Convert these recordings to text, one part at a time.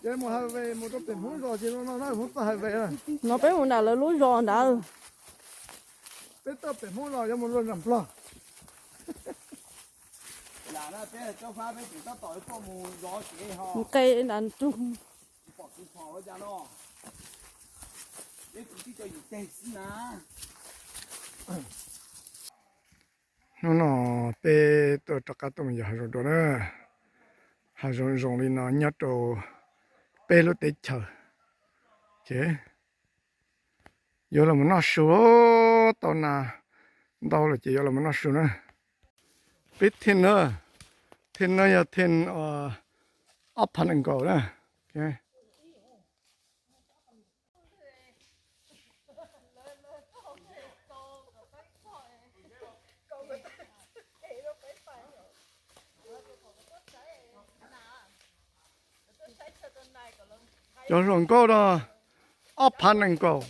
Ces mus highway mus rau pem Hmoob zos ces no no na, Hmoob txoj highway na. No peb mus nram lawv lub zos ntawd. Peb tuaj pem Hmoob zos yuav mus luag nram Nplog. Nqe nram nrug. Hnub no peb tuaj rov qab tuaj mus yos hav zoov dua na. Hav zoov zoo li no nyob rau peb lub teb chaws. Ces yuav los mus noj su, tau nas ntau lawm ces yuav los mus noj su na. Peb theej no, theej no yog theej ob phav nees nkaum na. Cov hluas nkauj no ob phav nees nkaum,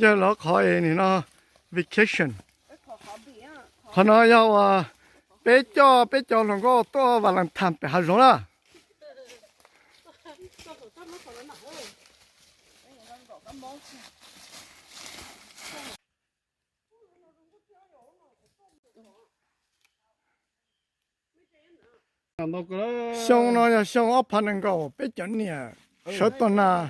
yog lawv qhov es nim no vacation. Qhov no yog uas peb coj peb cov hluas nkauj tuaj Valentine pem hav zoov na. Xyoo no yog xyoo ob phav nees nkaum, peb cov niam sawv tuaj nas.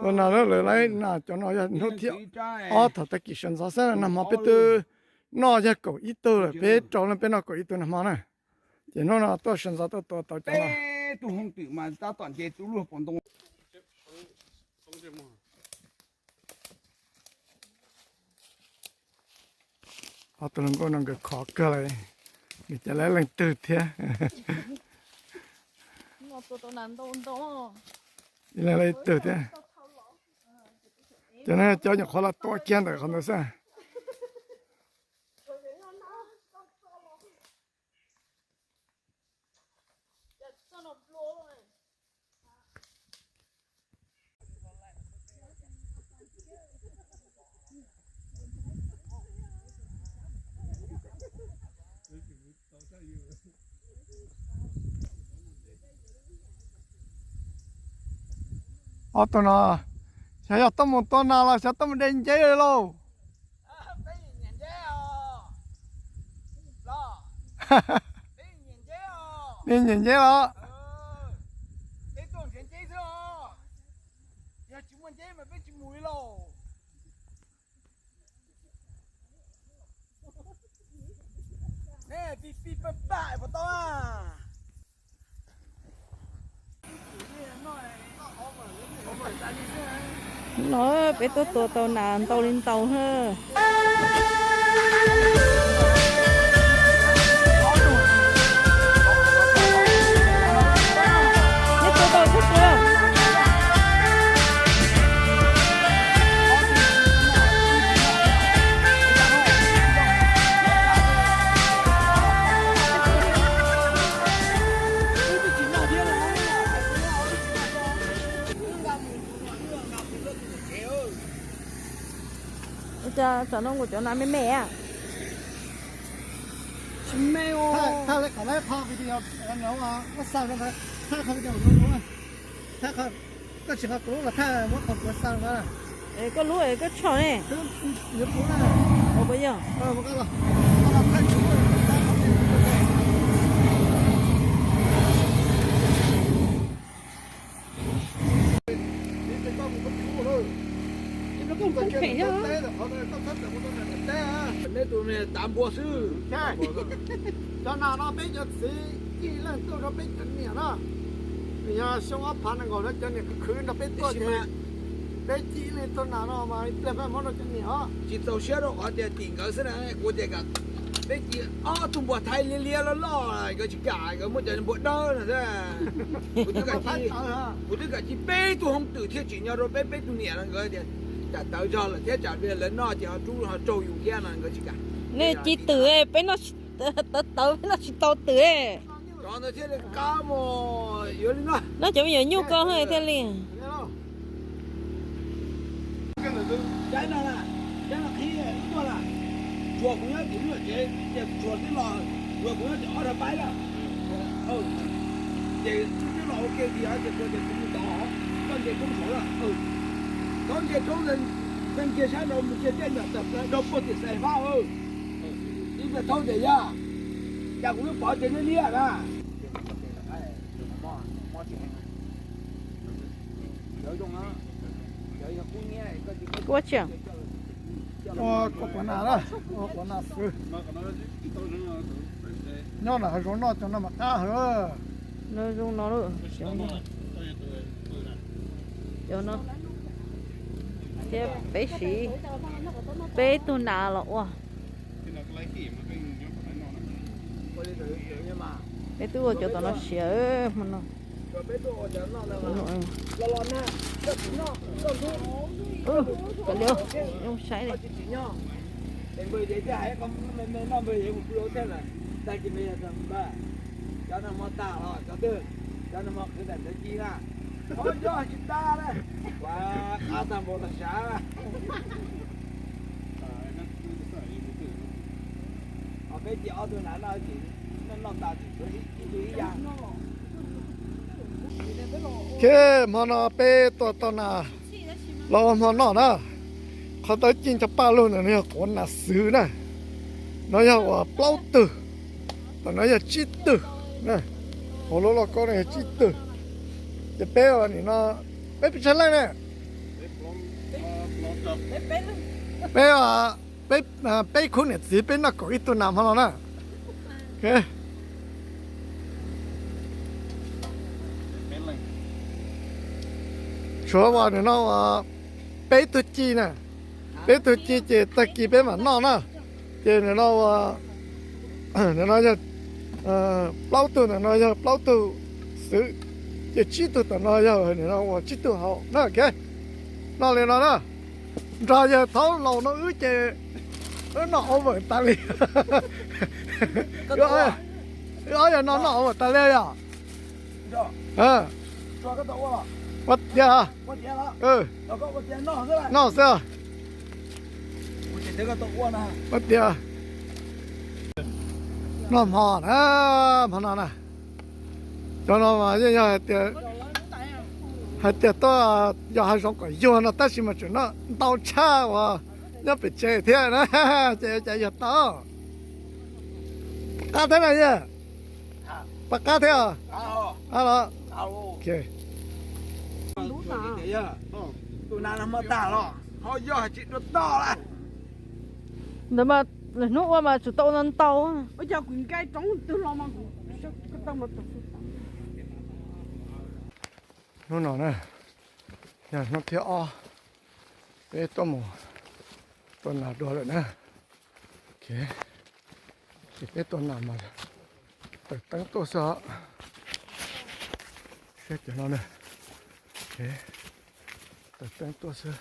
Tuaj nas lawm, lawv laib nas cov no yog hnub thib ob thaum tag kis sawv ntxov xwb, nag hmo peb twb noj yog kaum ib tug lawm, peb rau leej peb noj kaum ib tug nag hmo na. Ces hnub no tuaj sawv ntxov tuaj tua tau cov no. Ob tug hluas nkauj no nkawd khov kawg li, nws cas lawv leej twg thiab. Ib leeg leej twg thiab. Cov no cov nyuam qhuav los tua kiag ntawm qhov ntawd xwb. Ob tug no, xyov yog tuaj mus tua nas los xyov tuaj mus de nceb lauj. Nej nyiam nceb los? No peb tuaj tua tau nas ntau li ntau na. Nej tua tau koj tua. Ua cas tsam no kuv cov nas me me a? Tsis me os. Thaj lawv kom lawv qhov video no, muab xa rau ntawd, thaj qhov video no, thaj qhov, koj tsis qhov kuv lub los thaj muab qhov kuv xa rau ntawd. Es koj lub es koj tsho ne? Yuav kuv na. Ua puas yog? Nej tus me tav npua xwb. Cov nas no peb cov txiv cij leej tuaj rau peb cov niam na. Nws yog xyoo ob phav nees nkaum no cov niam khwv khwv nrog peb tuaj ces peb cij ib leeg tuaj nas no mas ib pliag peb muab rau cov niam os. Tsis txaus siab rau qhov tias tim nkawd xwb na, kuv tias peb cij ob tug npua thaib liab liab loj loj, nkawd tsis kam, nkawd muab cov npua dawb no xwb. Kuv twb kam cij, kuv twb kam cij peb tug hoob twm thiab tsim nyog rau peb peb tug niam no, nkawd tias tsam tawv zog lawm thiab tsam lawv noj ces ho rub ho raug yus thiab no nkawd tsis kam. Nej cij twm, peb noj tawv tawv, peb noj tsis tau twm. Cov ntawd thiaj li qab mus yuav li no. Noj cov me nyuam nyuj ko thiaj li. Cov no, cov no qhib lub tuaj lawm. Tsuas kuv nyob tim lub tsev, ces tsuas twb los, tsuas kuv nyob tim ob rau paib lawm. Ces twb los Ke tias ces koj ces kuv mus tod, koj nce roob saud lawm. Thaub nce roob, koj nce sab nraud mus cia tej nyom tawm plaws rau puag tim Xais Fab. Ib pliag thaub ces yog, cas kuv twb pom ces niaj niaj na. Kuv tsis, ua kuv quav nas, ua quav nas xwb. Nyob nram hav zoov noj cov no mas qab heev. No zoo no lawm, cov no thiab peb siv, peb tug nas los ua. Peb twb ua cov tom no siav hmo no. Kav liam, zoo saib li. Ces hmo no peb tuaj tau nas los ua hmo noj na. Qhov tau cig ncho paj lug ntawm no yog quav nas xwb na. No yog uas plaub tug, tom no yog tsib tug. Hauv lub lauj kaub no yog tsib tug. Ces peb ua nim no, peb pes tsawg leej ne? Peb, peb, peb khub niam txiv peb noj kaum ib tug nas hmo no na. Tshuav uas nim no uas peb tug ci na, peb tug ci ces tag kis peb mam noj na. Ces nim no ua, nim no yog plaub tug, ntawm no yog plaub tug xwb, ces tsib tug tom no yog nim no ua tsib tug hauv na. Noj li no na, nrog yawg thaub laus no wb ces wb noj over tas li. Wb ob yawg no noj over tas li yom. Ua tiag, noj xwb. Ua tiag, noj hmo na, hmo no na. Cov no mas yeej yog hais tias, hais tias tuaj yos hav zoov kom yuag no tab sis mas tseem noj ntau tshaj uas nyob pem tsev thiab na. Ces cas yuag tau. Qab thiab na yawg. Pab qab thiab. Los. Ntawd mas lwm hnub ua mas tsum tau ntau ntau. Hnub no na, yog hnub thib ob, peb tuaj mus tua nas dua lawm na. Ces peb tua nas mas tawm teeb tuaj xwb os. Saib cov no na, tawm teeb tuaj xwb.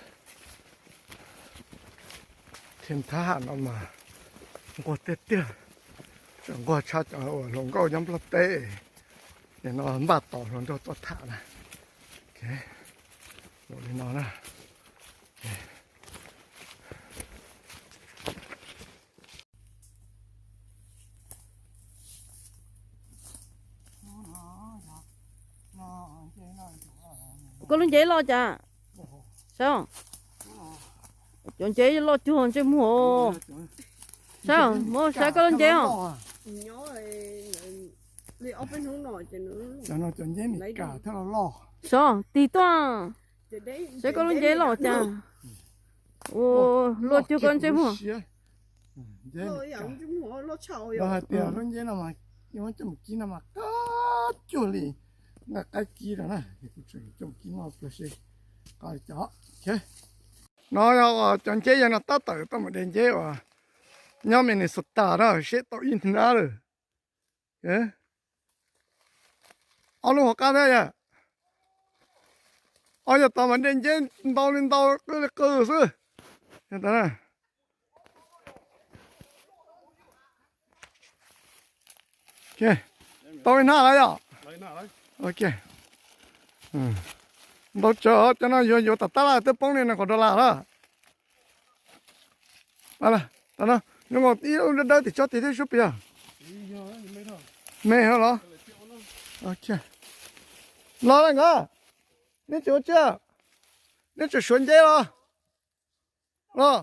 Thib thab ham no mas nquag tiag tiag, tseem nquag tshaj cov uas hluas nkauj nyob Nplog teb, nim no npaj tos hluas nraug tuaj tham na. Ua li no na. Koj lub ncev loj cas? Saib, cov ncev loj cuag ntsej muag. Saib, muab saib koj lub ncev os. Saib, tig tuaj. Saib koj lub ncev loj cas. Ua, luaj cuag koj ntsej muag. Los hais tias lub ncev no mas, coj mus kib no mas qab cuag li nqaij qaib kib no na. Kuv tseem coj mus kib noj ua si. No yog uas cov nceb yog no tab tom tau mam de nceb uas nyob Minnesota na, seb tau ib hnab lawm. Ob lub hauv qab thiab yog. Ob yog tau mas de nceb ntau li ntau, qw li qw xwb. Tau ib hnab lawm yom. Ntau tsawg, cov no yuav yuav tom tab laj twb poob li nees nkaum dollar lawm. Zoo nkaus ib lub dawb dawb tim tsob tid thiab sub pias. Me heev los? Ok. Los na nkawd, neb tseem ua tsi? Neb tseem suav nceb los? Los,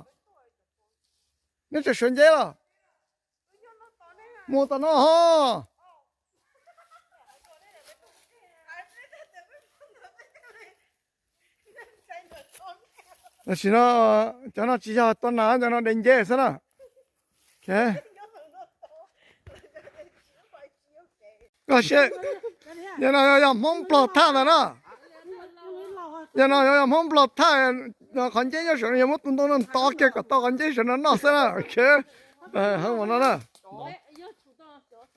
neb tseem suav nceb los? Mus tom no ho. Tam sim no cov no tsis yog tua nas, cov no de nceb xwb na. Koj saib, yog no yog Hmoob Nplog thaj ntag na. Yog no yog Hmoob Nplog thaj, qhov nceb nyob saum no yog muab tus ntoo no ntov kiag kom tau qhov nceb saum no noj xwb na. Heev no na.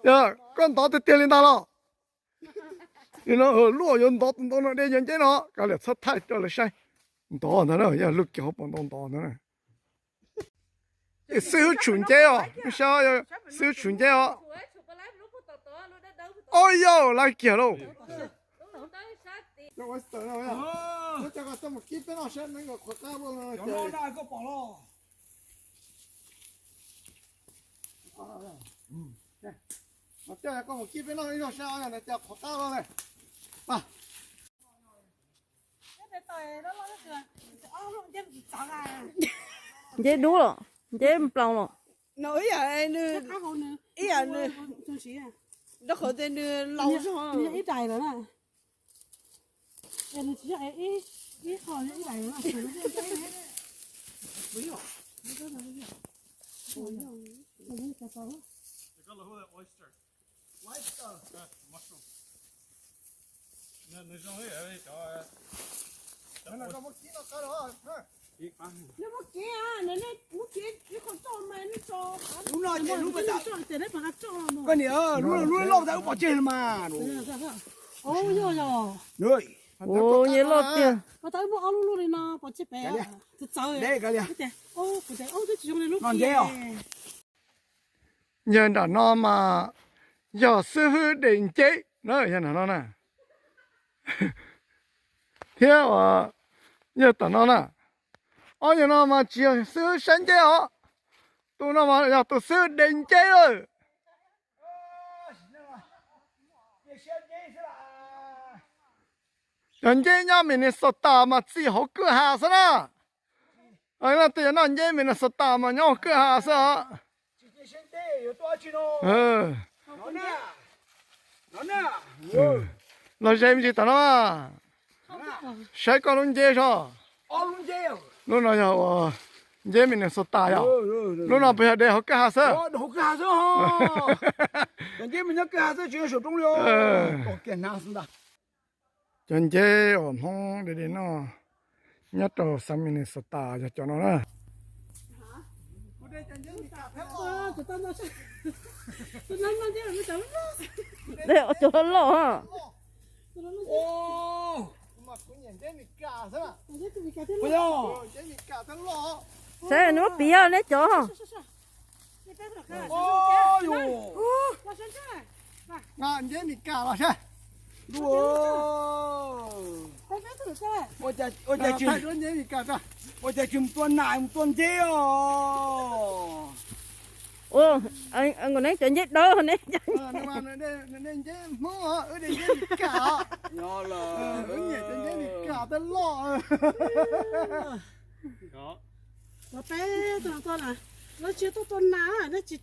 Yog koj ntov tiag tiag li ntag los? Li no luaj yuav ntov tus ntoo no de cov nceb no, kav liam txhob thaij rau lawv saib. Ntov ntag na, yog luj kiag hauv paus ntoo ntov ntag na. Xib hwb tshum nceb os, xib hwb tshum nceb os. Ua yau lawv kiag lauj. Koj mus kib peb noj ib zaug saib qhov qab los. Nceb dub los, nceb nplaum los. Ib yam nws, rau qhov tias nws laus zog. Lub no ces lub, koj niam, lub lub loj tas wb pov tseg mas. Ua, nceb loj tiag. Noj nceb os. Yawg nram no mas yog xib hwb de nceb na, yawg nram no na. Thiab uas yawg tom no na, ob yawg no mas tsis yog xib hwb saib nceb os, tus no mas yog tus xib hwb de nceb lawm. Cov nceb nyob Minnesota mas txi hauv kwj ha xwb na. Tej yog noj nceb Minnesota mas nyob hauv kwj ha xwb os. Los ze me ntsis tom no, saib koj lub nceb soj. Lub no yog uas nceb Minnesota yog, lub no puas yog de hauv kwj ha xwb? Cov nceb uas Hmoob de de noj nyob rau xeev Minnesota yog cov no na. Cov loj loj. Saib neb muab piv neb cov. Nceb Mis Kas los saib. Ua cas tsis mus tua nas mus tua nceb os? Nkawd nev cov nceb dawb ne. Nceb Hmoob, wb de nceb Mis Kas. Wb nyiam cov nceb Mis Kas tej loj. Peb tuaj na, lawv tsis tuaj tua nas, nej tsis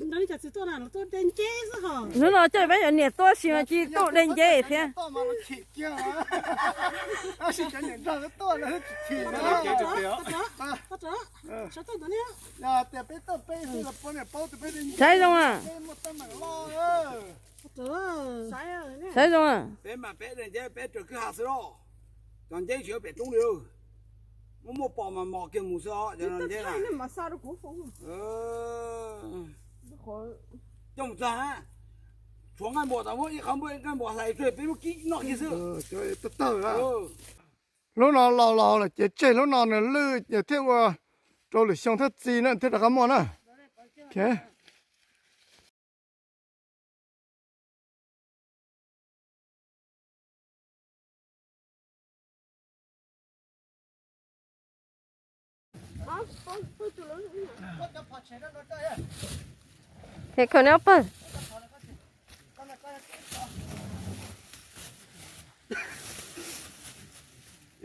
nrog nej cov txiv tuaj na, lawv tuaj de nceb xwb hos. Hnub no coj peb cov niam tuaj sis mas tsis tuaj de nceb thiab. Saib zoo a. Saib zoo a. Peb mas peb de nceb peb raws kwj ha xwb los, cov nceb tsis yuav pem roob li. Muaj muaj pom mas mos kiag mus xwb os, cov nceb na. Coj mus txog, tshuav nqaij npua tas muab ib qhov npua nqaij npua hlais tseg peb muab kib noj kiag xwb. Lub no laus laus lawm ces tseg lub no nws lwj thiaj ua rau lwm xyoo thiaj txi na thiaj rov qab muaj na. Khaws neb ob pawg.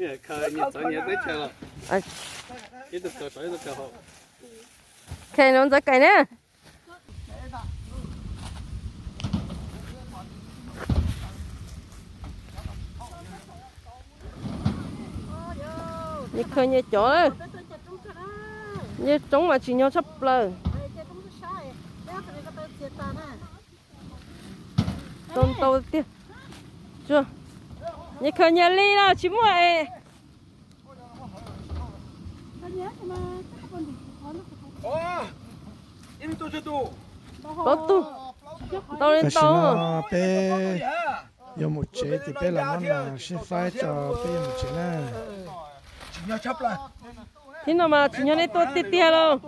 Khe no Ntxawm Kaim na. Nyias khaws nyias cov. Nyias roob mas tsim nyog tshaj plaws. Tau ntau tiag. Nyias khaws nyias li los tsis muaj es. Plaub tug. Ntau li ntau. Tam sim no peb yuav mus tsev ces peb los muab mas sib faib tso peb yuav mus tsev na. Thiab no mas tsim nyog nej tuaj tiag tiag lauj.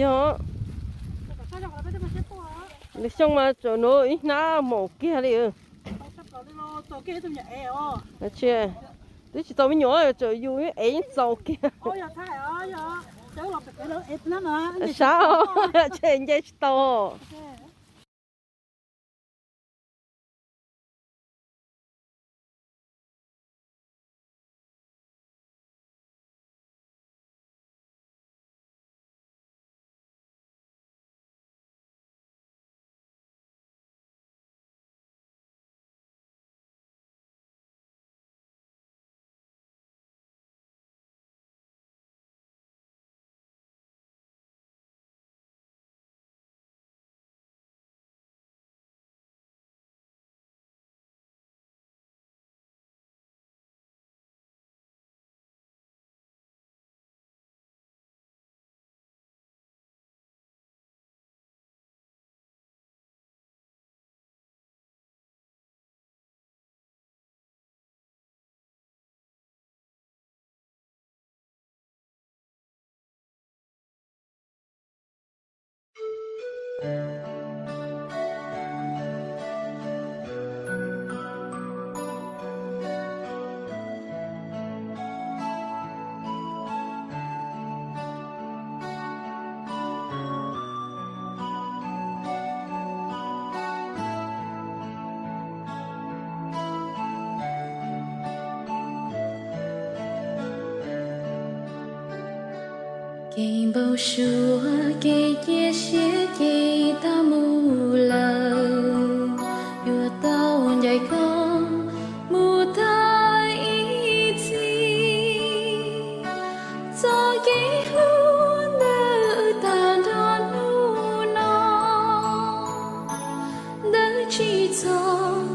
Yog, lwm xyoo mas tseem nuv ib hnab maum kiag li. Twb tsis txaus me nyuam, tseem yus ib ev yeej txaus kiag. Sab, tseem nce tsis tau. Kev npau suav kev cia siab ces tag mus lawm, yuav tau ncaim koj mus tag ib txhis. Txoj kev hlub ntawm tag nrho hnub no, ntawm tsis txog